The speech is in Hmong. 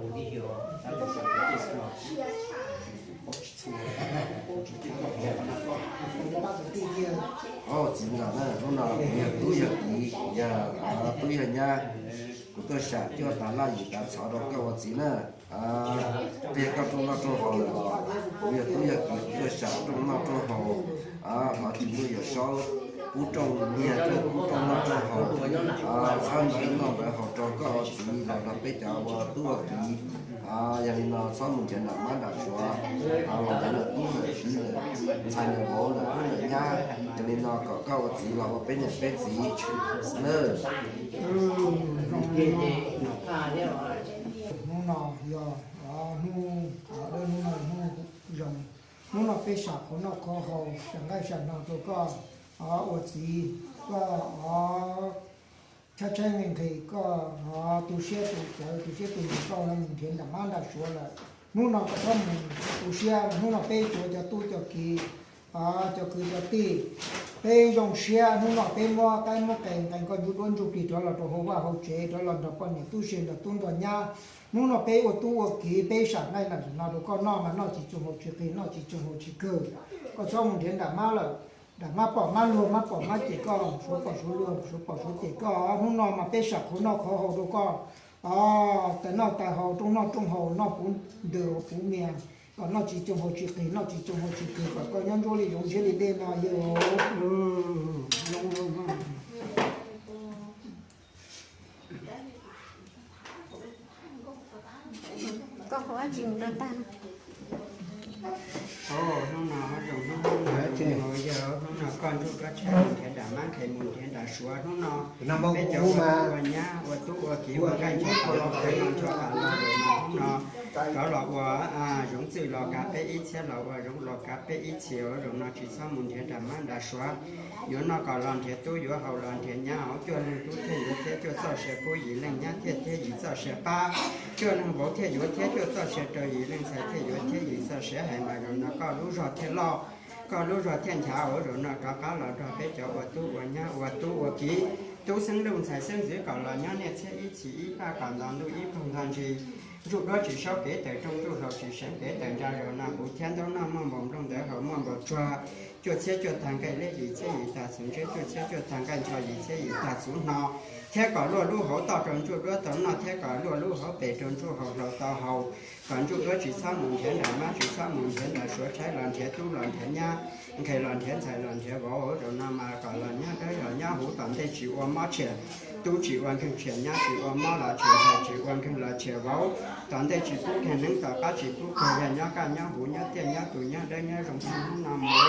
Au, txiv ntxawm na, hnub no kuv yog tub yog kiv, yog tub yog nyab, kuv tuaj sam cuaj tas laj yim tas txhov rau koj ua txiv na. Tej koj rooj noj rooj haus lawm los kuv yog tub yog kiv, kuv tuaj sam rooj noj rooj haus, hov tsis muaj yawm saub pub rooj nyiaj rau pub rooj noj rooj haus, txhob ntawd noj ntawd haus rau koj ua txiv los rau peb cov ua tub ua kiv. Yog li no txhob mus nrhiav nram mab nram suav, los nrhiav lawm tub lawm kiv lawm, ntxhais lawm vauv lawm tub lawm nyab. Yog li no kom koj ua txiv los ua peb niam peb txiv nawb. Hnub no yog hnub, hnub no hnub zoo, hnub no peb sam qhov noj qhov haus, sam nqaij sam hno rau koj ua txiv, koj tshaib tshaib nqhis nqhis, koj tu siab tu cawv tu siab tu ntees, koj mus nrhiav nram mab nram suav lawm. Hnub no koj txhob mus tu siab, hnub no peb suav cov tub cov kiv, cov kwv cov tij, peb zoo siab. Hnub no peb muab qaib muab qe nqe nkoj ntsuj duab ntsuj plig rov los rau hauv vaj hauv tsev, rov los nrog poj niam tub se nrog tub nrog nyab. Hnub no peb ua tub ua kiv, peb sam nqaij sam hno rau koj noj mas noj tsis txoos haus tsis qis, noj tsis txoos haus tsis kawg. Koj txhob mus nrhiav nram mab lawm, nram mab pom mab luag, mab pom mab cem koj, suav pom suav luag, suav pom suav cem koj. Hnub no mas peb sam qhov noj qhov haus rau koj, tais noj tais haus, rooj noj rooj haus, noj puv ntws puv mias, kom noj tsis txoos haus tsis qis, noj tsis txoos haus tsis kawg, kom koj nyob ntsuab li zoov ntshiab li dej no yog. Koj qhov tsis mus rau tag. Hnub no zoo hnub, hnub no yog hnub no koj ntsuj koj tshaib mus nrhiav nram mab, nqhis mus nrhiav nram suav. Hnub no peb cov ua nyab ua tub ua kiv ua nqaij ncho tas los, peb no ncho tas los, hnub no rov los ua zoov txwj los kav peb ib txhiab, los ua zoov los kav peb ib txhis. Ua zaum no tsis txhob mus nrhiav nram mab nram suav. Yuav noj kom los nrhiav tub, yuav haus los nrhiav nyab, cuaj leeg tub thiaj yuav thiab cuaj txoj sia pub yim leej nyab thiaj thiab yim txoj sia pab, cuaj leeg vauv thiaj yuav thiab cuaj txoj sia rau yim leej ntxhais thiaj yuav thiab yim txoj sia hais. Mas zaum no koj lub zog thiaj loj, koj lub zog thiaj nchav. Ua zaum no rov qab los nrog peb cov ua tub ua nyab ua tub ua kiv, tub xeeb luj ntxhais xeeb ntxwv kom los nyob niaj txhiab ib txhis ib paj, kom nto ntuj ib pog nto ntsis. Ntsuj duab tsis saub kev tawm rooj, ntsuj hlauv tsis seev kev tawm ntsa. Zaum no kuv thiab ntaub noj muaj npaum nplooj ntawv haus muaj npaum tsuag, cuaj txhiab cuaj tag nqaij liab yim txhiab yim tag txhuv ntseb, cuaj txhiab cuaj tag nqaij ncho yim txhiab yim tag txhuv hno, thiab kom luaj lub hauv toj rau ntsuj duab tau noj, thiab kom luaj lub hauv pes rau ntsuj hauv hlauv tau haus. Kom ntsuj duab tsis txhob mus nrhiav nram mab, tsis txhob mus nrhiav nram suav, tshaib los nrhiav tub los nrhiav nyab, nqhis los nrhiav ntxhais los nrhiav vauv. Zaum no mas kom los nyob dawb los nyob huv, tom ntej tsis ua mob tshiam, tub tsis ua nkeeg tshiam, nyab tsis ua mob los tshiam, ntxhais tsis ua nkeeg los tshiam vauv. Tom ntej tsis pub kag neeb, tom qab tsis pub kag yag, nyob kaj nyob huv, nyob tiaj nyob tus, nyob dawb nyob zoo txog hnub no mus.